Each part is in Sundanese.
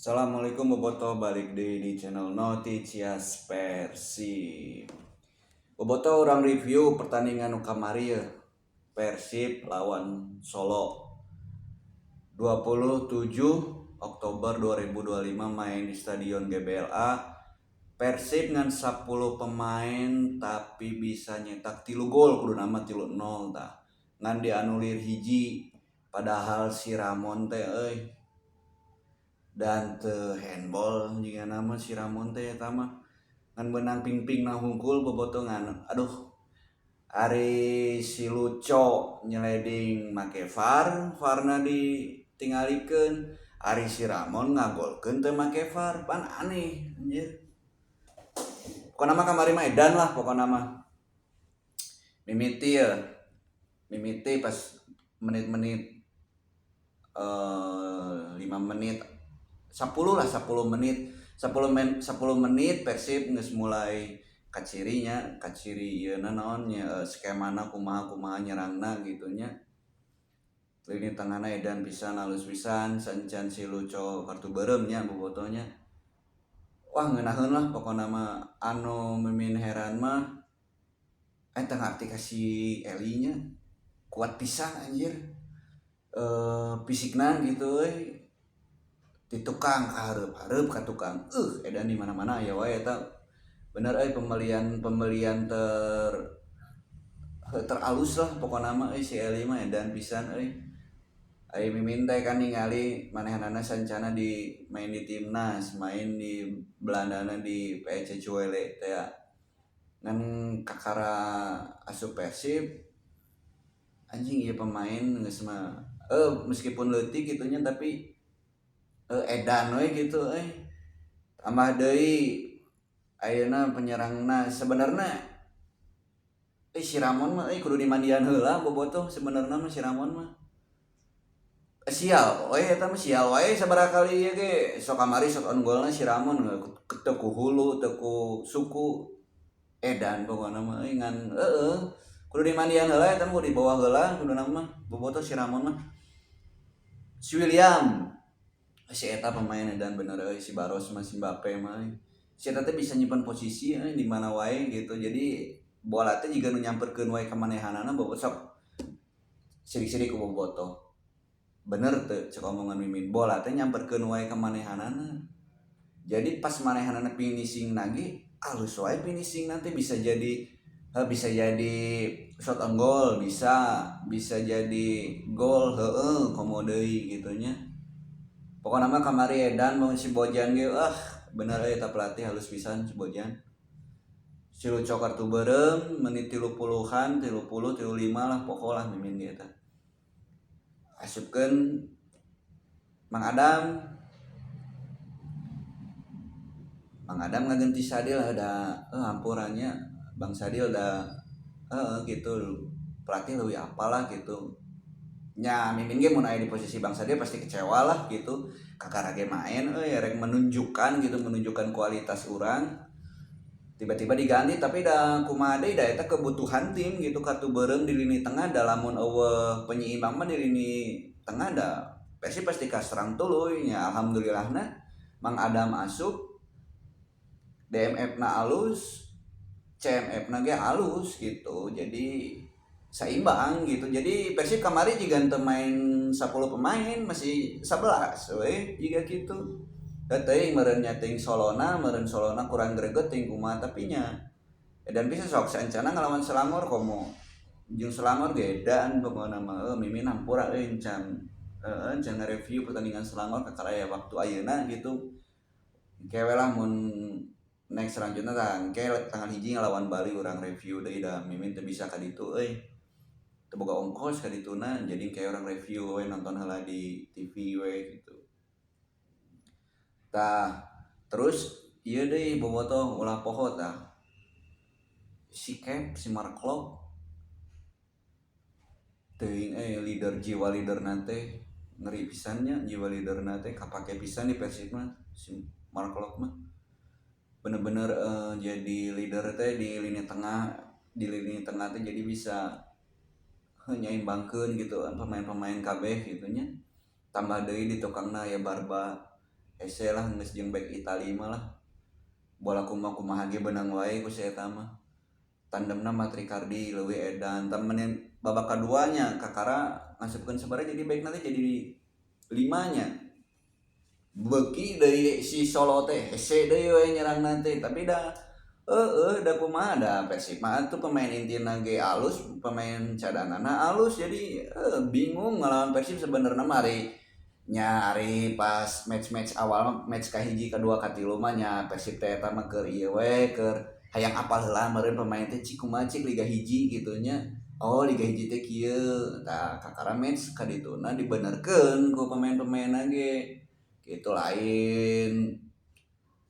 Assalamualaikum Bobotoh, balik deui di channel Noticias Persib. Bobotoh, urang review pertandingan nu kamari ya. Persib lawan Solo 27 Oktober 2025 main di Stadion GBLA. Persib ngan 10 pemain tapi bisa nyetak 3 gol, kudu nama 3-0 tah. Ngan dianulir hiji, padahal si Ramon teh euy dan teu handball jiga nama si Ramon teh eta mah, ngan beunang ping-ping na hungkul, Bobotoh. Ngan aduh, ari si Lucho nyeleding make VAR, VAR-na ditinggalikeun, ari si Ramon ngagolkeun teu make VAR, pan aneh anjir. Pokona mah kamari mah edan lah. Pokona mah mimiti ya, mimiti pas menit-menit 5 menit, 10 lah, 10 menit, 10 men 10 menit Persib geus mulai kacirinya, kaciri ieu naon nya, skemana kumaha kumaha nyerangna gitu nya. Lini tengahna edan pisan, halus pisan, sancan si Lucho kartu beureum nya, Bobotoh nya. Wah, ngeunaheun lah pokona mah. Anu mimin heran mah teu ngarti ka si Eli nya, kuat pisan anjir fisikna gitu euy. Di tukang ka hareup-hareup, ka tukang edan, di mana-mana aya wae. Eta bener euy, pembelian pembelian teralus lah pokona mah euy. Si Eli mah edan pisan euy. Ari mimin teh kan ningali manehanana sancana di main di timnas, main di Belandana di PEC Zwolle teh ya. Ngan kakara asup Persib, anjing, ieu pemain geus mah meskipun leutik kitu nya, tapi edan we gitu euy. Tambah deui ayeuna penyerangna sebenarnya si Ramon mah euy kudu dimandian heula, Bobotoh. Sebenarnya mah si Ramon mah sial we, eta mah sial wae. Sabaraha kali ieu ge sok kamari sok on golna si Ramon teu ku hulu teu ku suku, edan pokona mah euy. Ngan heueuh, kudu dimandian heula eta mah, kudu dibawa heula kuduna mah, Bobotoh, si Ramon mah. Si William, si eta pemain edan bener euy. Si Baros mah, si Mbappe mah euy. Si eta teh bisa nyimpen posisi euy di mana wae gitu, jadi bola teh jiga nu nyamperkeun wae ka manehanana, Bobotoh. Sok sirik-sirik ku Bobotoh, bener teu cek omongan mimin? Bola teh nyamperkeun wae ka manehanana, jadi pas manehanana finishing lagi alus wae finishing, nanti bisa jadi shot on goal, bisa bisa jadi gol heueuh, komo deui gitu nya. Pokokna mah kamari edan. Mau si Bojan ge, ah bener euy, eta pelatih halus pisan si Bojan. Si Lucho kartu beureum menit 30-an, 30 35 lah pokok lah. Mimin ge eta asupkeun Mang Adam, Mang Adam ngaganti Sadil. Ada hampurannya Bang Sadil da gitu, pelatih leuwih apalah gitu nya. Mimin ge mun aya di posisi Bang Sadil pasti kecewa lah gitu. Kakara ge main euy, rek menunjukkan gitu, menunjukkan kualitas urang, tiba-tiba diganti. Tapi da kumaha deui, da eta kebutuhan tim gitu. Kartu beureum di lini tengah, da lamun euweuh penyeimbang mah di lini tengah da Persib pasti kaserang tuluy nya. Alhamdulillahna Mang Adam asup, DMF na alus, CMF na ge alus gitu, jadi seimbang gitu. Jadi Persib kamari jiga teu main 10 pemain, masih 11 we jiga gitu. Da teuing meureun nya teuing Solona, meureun Solona kurang greget teuing kumaha, tapi nya dan bisa sok saencana ngelawan Selangor, komo jeung Selangor ge edan pokona mah. Mimin hampura euy, encan heueuh, encan nge-review pertandingan Selangor, kakara aya waktu ayeuna gitu. Engke we lah mun next selanjutnya tah, engke tanggal 1 ngelawan Bali urang review deui, da mimin teu bisa ka ditu euy, teu boga ongkos ka dituna. Jadi engke urang review we, nonton heula di TV we gitu tah. Terus ieu deui, Bobotoh, ulah poho tah si Cap, si Marc Klok teuing euy, leader, jiwa leaderna teh ngeri pisan nya. Jiwa leaderna teh kapake pisan di Persib mah. Si Marc Klok mah bener-bener jadi leader teh di lini tengah, di lini tengah teh jadi bisa nyaimbangkeun gitu pemain-pemain kabeh gitu nya. Tambah deui di tukangna aya Barba. Hese lah geus jeung bek Itali mah lah. Bola kumaha kumaha ge beunang wae ku si eta mah. Tandemna Matricardi leuwih edan. Temenin babak kaduanya kakara ngasupkeun sabaraha jadi baik nanti jadi limanya. Beuki deui si Solo teh hese deui we nyerang nanti tapi dah heeh da kumaha da Persib mah tuh pemain intina ge alus, pemain cadanganna alus, jadi bingung ngelawan Persib sebenarnya mah. Ari nya ari pas match-match awal, match kahiji, kadua, katilu mah nya Persib teh eta mah keur ieu we, keur hayang apal heula meureun pemain teh, cik kumaha cik Liga hiji kitu nya. Oh, Liga hiji teh kieu. Tah, kakara match kadituna dibenerkeun ku pemain-pemainna ge kitu. Lain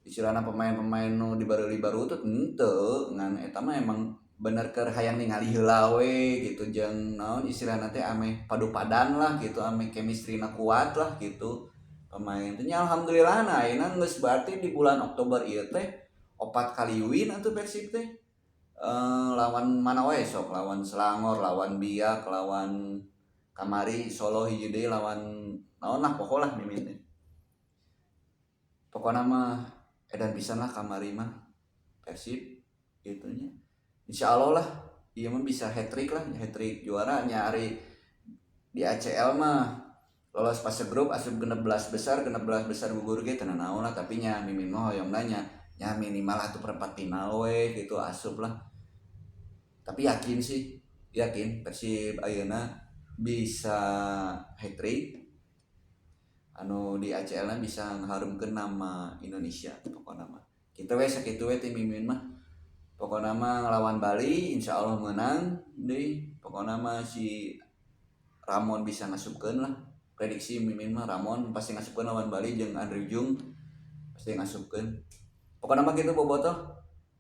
istilahna pemain-pemain nu dibareuli barutut, henteu, ngan eta mah emang bener keur hayang ningali heula we gitu, jeung naon istilahna teh ameh padu padan lah gitu, ameh chemistry-na kuat lah gitu pemain teh nya. Alhamdulillah, nah ayeuna geus berarti di bulan Oktober ieu teh 4 kali win atuh Persib teh. Lawan mana wae sok, lawan Selangor, lawan Biak, lawan kamari Solo, hiji deui lawan naon lah, pokok lah mimin teh. Pokokna mah edan pisan lah kamari mah Persib gitu nya. Insyaallah lah ieu mah bisa hat trick lah, hat trick juara nya. Ari di ACL mah lolos fase grup, asup 16 besar, 16 besar gugur ge teu naon lah, tapi nya mimin mah hoyong nya nya minimal atuh perempat final we gitu asup lah. Tapi yakin sih, yakin Persib ayeuna bisa hat trick anu di ACL na, bisa ngaharumkeun nama Indonesia. Pokokna mah kitu we, sakitu we ti mimin mah. Pokokna mah ngelawan Bali insyaallah menang deui. Pokokna mah si Ramon bisa ngasupkeun lah. Prediksi mimin mah Ramon pasti ngasupkeun lawan Bali, jeung Andrew Jung pasti ngasupkeun. Pokokna mah kitu, bobotoh.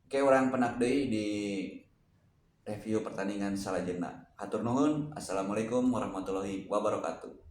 Oke, urang pendak deui di review pertandingan salajengna. Hatur nuhun. Assalamualaikum warahmatullahi wabarakatuh.